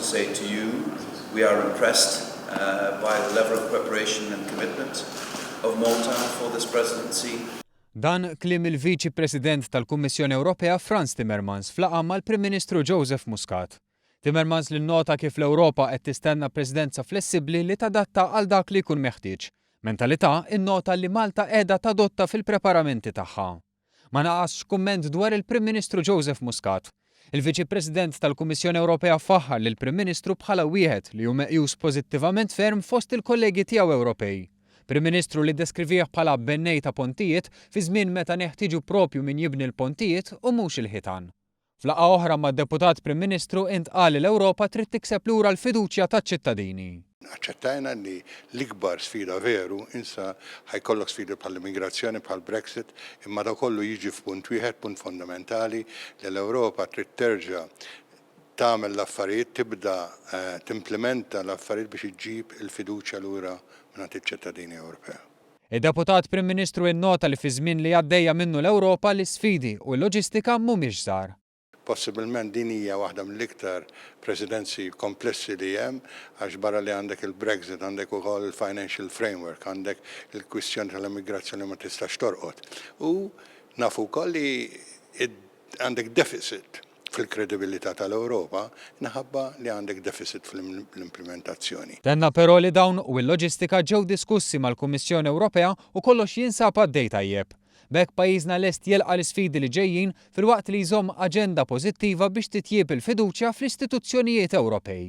to say to you, we are impressed by the level of preparation and commitment of Malta for this presidency. Dan kliem il-Viċi President tal-Kummissjoni Ewropea Frans Timmermans f'laqgħa mal-Prim Ministru Joseph Muscat. Timmermans li nnota kif l-Ewropa qed tistenna Presidenza flessibbli li tadatta għal dak li jkun meħtieġ. Mentalità innota li Malta qiegħda tadotta fil-preparamenti tagħha. Ma naqasx kumment dwar il-Prim Ministru Joseph Muscat. Il-Viċi President tal-Kummissjoni Ewropea faħħar lill-Prim Ministru bħala wieħed li hu meqjus pożittivament ferm fost il-kollegi tiegħu Ewropej. Prim Ministru li ddeskrivih bħala bennej ta' pontijiet fi żmien meta neħtieġu propju min jibni l-pontijiet u mhux il-ħitan. F'laqgħa oħra mad-Deputat Prim Ministru intqal li l-Ewropa trid tikseb lura l-fiduċja taċ-ċittadini. Aċċettajna li l-ikbar sfida veru, insa ħa jkollok sfidi bħall-immigrazzjoni, bħall-Brexit, imma dawn kollu jiġi f'punt wieħed, punt fondamentali, li l-Ewropa trid terġa' tagħmel l-affarijiet, tibda timplimenta l-affarijiet biex iġġib il-fiduċja lura mingħand iċ-ċittadini Ewropea. Id-Deputat Prim Ministru innota li fiż-żmien li għaddejja minnu l-Ewropa l-isfidi u l-loġistika mhumiex żgħar. Possibilment din hija waħda mill-iktar presidenzi komplessi li hemm għax barra li għandek il-Brexit għandek ukoll il-financial framework, għandek il-kwistjoni tal-immigrazzjoni li ma tistax torqod. U nafu wkoll li għandek deficit fil-kredibilità tal-Ewropa minħabba li għandek deficit fl-implimentazzjoni. Tenna però li dawn u l-loġistika ġew diskussi mal-Kummissjoni Ewropea u kollox jinsab għaddej tajjeb. B'hekk pajjiżna lest jilqa' l-isfidi li ġejjin filwaqt li jżomm aġenda pożittiva biex titjieb il-fiduċja fl-istituzzjonijiet Ewropej.